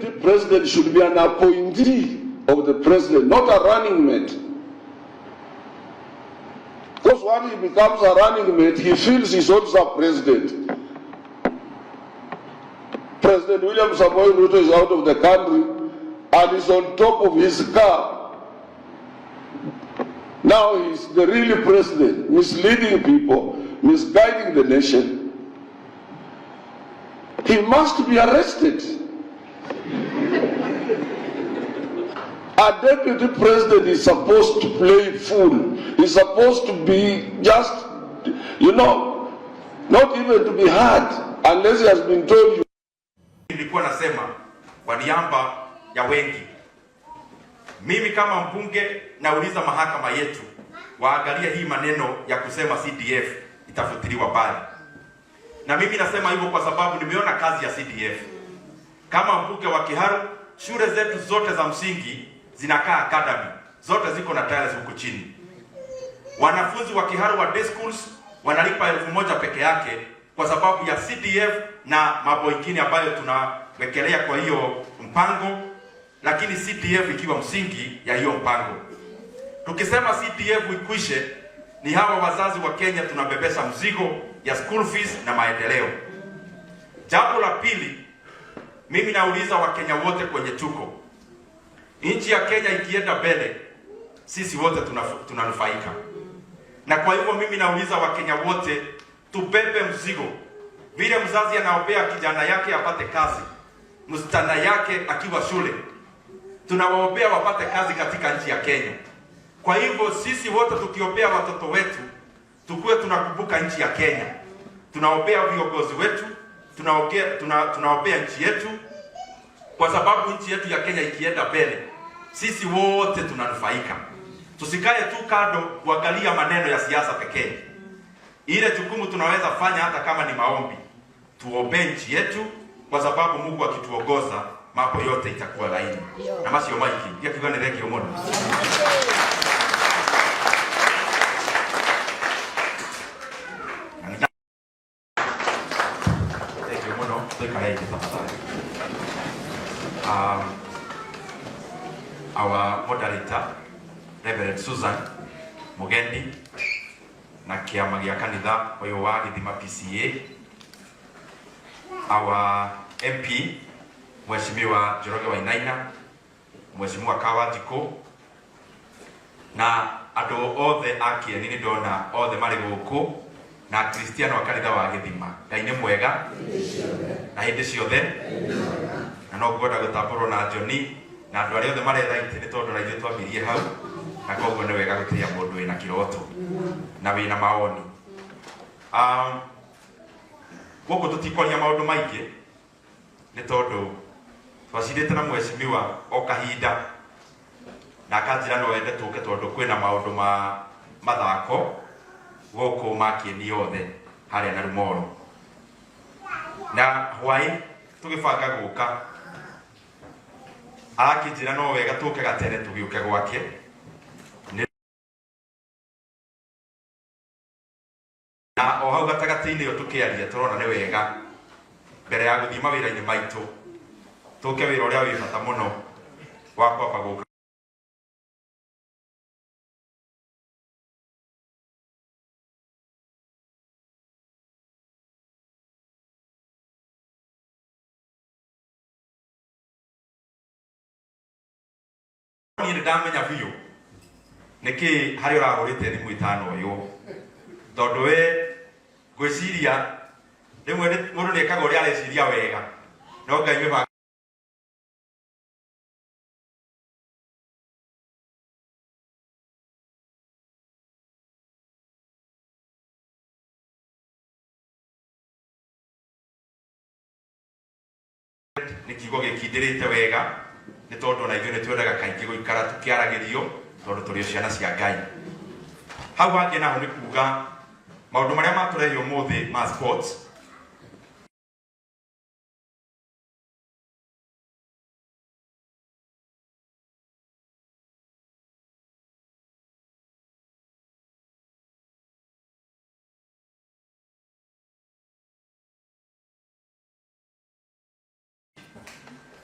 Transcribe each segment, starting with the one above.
The president should be an appointee of the president, not a running mate. Because when he becomes a running mate, he feels he's also a president. President William Samoei Ruto is out of the country and is on top of his car. Now he's the real president, misleading people, misguiding the nation. He must be arrested. A deputy president is supposed to play fool. He's supposed to be just, you know, not even to be heard unless he has been told you. Nilikuwa nasema kwa niaba ya wengi, mimi kama mbunge nauliza mahakama yetu waangalie hii maneno ya kusema CDF itafutiliwa mbali, na mimi nasema hivyo kwa sababu nimeona kazi ya CDF. Kama mbunge wa Kiharu, shule zetu zote za msingi zinakaa academy, zote ziko na tiles huku chini. Wanafunzi wa Kiharu wa day schools wanalipa 1,000 peke yake kwa sababu ya CDF na mambo ingine ambayo tunawekelea kwa hiyo mpango, lakini CDF ikiwa msingi ya hiyo mpango. Tukisema CDF ikwishe, ni hawa wazazi wa Kenya tunabebesha mzigo ya school fees na maendeleo. Jambo la pili, mimi nauliza Wakenya wote kwenye tuko, nchi ya Kenya ikienda mbele, sisi wote tunanufaika. Na kwa hivyo mimi nauliza Wakenya wote tubebe mzigo. Vile mzazi anaombea kijana yake apate kazi, msichana yake akiwa shule, tunawaombea wapate kazi katika nchi ya Kenya. Kwa hivyo sisi wote tukiombea watoto wetu, tukuwe tunakumbuka nchi ya Kenya. Tunaombea viongozi wetu, tunaombea nchi yetu, kwa sababu nchi yetu ya Kenya ikienda mbele, sisi wote tunanufaika. Tusikae tu kando kuangalia maneno ya siasa pekee. Ile jukumu tunaweza fanya hata kama ni maombi, tuombee nchi yetu, kwa sababu Mungu akituongoza mambo yote itakuwa laini. Na macio maiki ya kiuga nĩ thengio mũno. Thengio mũno, tũikare thĩ tafadhali. Our moderator Reverend Susan Mugendi na kĩama gĩa kanitha ũyũ wa Gĩthima PCA, our MP Mheshimiwa Njoroge Wainaina, Mheshimiwa Kawanjikũ na andũ othe a kĩeni nĩ ndona othe marĩ gũkũ na Kristiano a kanitha wa Gĩthima. Ngai nĩ mwega na hĩndĩ ciothe, na no ngwenda gũtambũrwo na John na andũ arĩa othe maretha itĩ nĩ tondũ na ithuĩ twambirie hau, na koguo nĩ wega gũtĩĩa mũndũ wĩna kĩroto na wĩna maoni. Gũkũ tũtikwaria maũndũ maingĩ nĩ tondũ twacirĩte na mheshimiwa o kahinda na akanjĩra no ende tũke tondũ kwĩna maũndũ ma mathako gũkũ ma kĩeni yothe harĩa na Rumoro. Na hwaĩ tũgĩbanga gũka arakĩnjĩra no wega tũke gatene tũgĩũke gwake. Na o hau gatagatĩ-inĩ ĩyo tũkĩaria tũrona nĩ wega mbere ya gũthiĩ mawĩra-inĩ maitũ tũke wĩra ũrĩa wĩ bata mũno wa kwamba gũka. Niĩ nĩ ndamenya biũ nĩkĩ harĩa ũrahũrĩte thimũ ĩtano ũyũ, tondũ we ngwĩciria rĩmwe mũndũ nĩekaga ũrĩa areciria wega, no Ngai mĩbango nĩ kiugo gĩkindĩrĩte wega nĩ tondũ ona ithuĩ nĩ twendaga kaingĩ gũikara tũkĩaragĩrio tondũ tũrĩ o ciana cia Ngai. Hau hangĩ naho nĩ kuga maũndũ marĩa matũrehe ũmũthĩ ma sports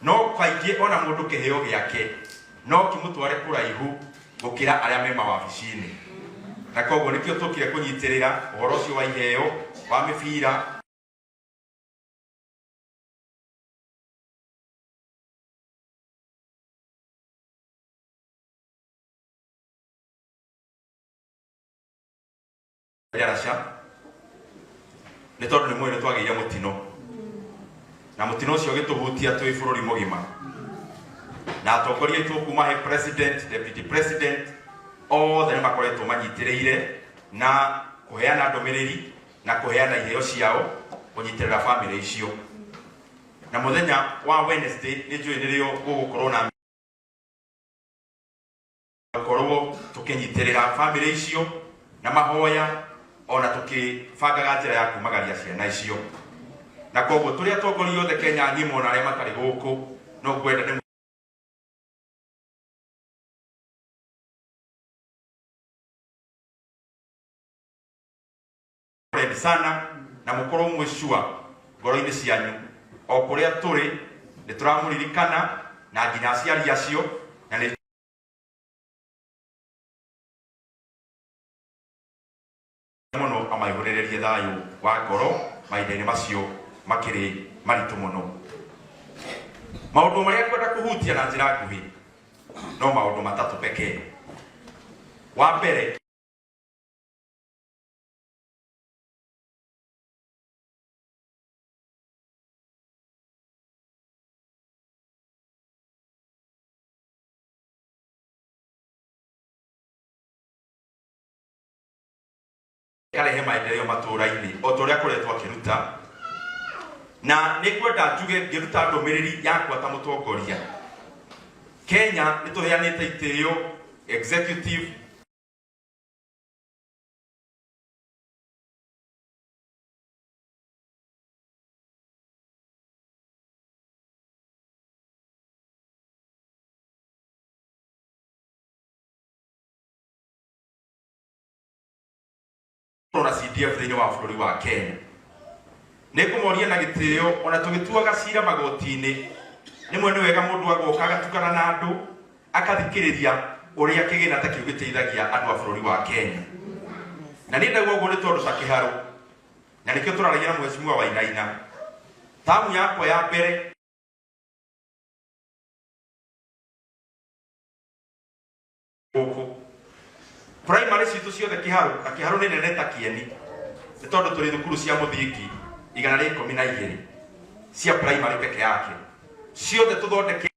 No kaingĩ ona mũndũ kĩheo gĩake no kĩmũtware kũraihu gũkĩra arĩa me mawabici-inĩ. Na koguo nĩkĩo tũkire kũnyitĩrĩra ũhoro ũcio wa iheo wa mĩbira Rasha nĩ tondũ nĩ mwene twagĩire mũtino na mũtino ũcio ũgĩtũhutia twĩ bũrũri mũgima na atongoria aitũ kuma he president, deputy president, othe nĩ makoretwo manyitĩrĩire na kũheana ndũmĩrĩri na kũheana iheo ciao kũnyitĩrĩra bamĩrĩ icio. Na mũthenya wa Wednesday nĩ njũĩ nĩrĩo gũgũkorwo na gũkorwo tũkĩnyitĩrĩra bamĩrĩ icio na mahoya ona tũkĩbangaga njĩra ya kumagaria ciana icio. Na koguo tũrĩ atongoria othe Kenya ng'ima ona arĩa matarĩ gũkũ, no ngwenda nĩ sana na mũkorwo mwĩ sure ngoro-inĩ cianyu o kũrĩa tũrĩ nĩ tũramũririkana na nginya aciari acio na nĩ mũno amaihũrĩrĩrie thayũ wa ngoro mahinda-inĩ macio makĩrĩ maritũ mũno. Maũndũ marĩa ngwenda kũhutia na njĩra nguhĩ no maũndũ matatũ pekee. Wa mbere, karehe maendeleo matũra-inĩ o ta ũrĩa akoretwo akĩruta. Na nĩ ngwenda njuge ngĩruta ndũmĩrĩri yakwa ta mũtongoria, Kenya nĩ tũheanĩte itĩo executive na CDF thĩinĩ wa bũrũri wa Kenya. Nĩ ngũmoria na gĩtĩo ona tũgĩtuaga cira magoti-inĩ, rĩmwe nĩ wega mũndũ agoka agatukana na andũ akathikĩrĩria ũrĩa kĩgĩna ta kĩu gĩteithagia andũ a bũrũri wa Kenya. Na niĩ ndauga ũguo nĩ tondũ ta kĩharũ, na nĩkĩo tũraragia na Mheshimiwa Wainaina. Tamu yakwa ya mbere gũkũ primary citũ ciothe kĩharũ, na kĩharũ nĩ nene ta kĩeni, nĩ tondũ tũrĩ thukuru cia mũthingi 112 cia primary peke yake, ciothe tũthondeke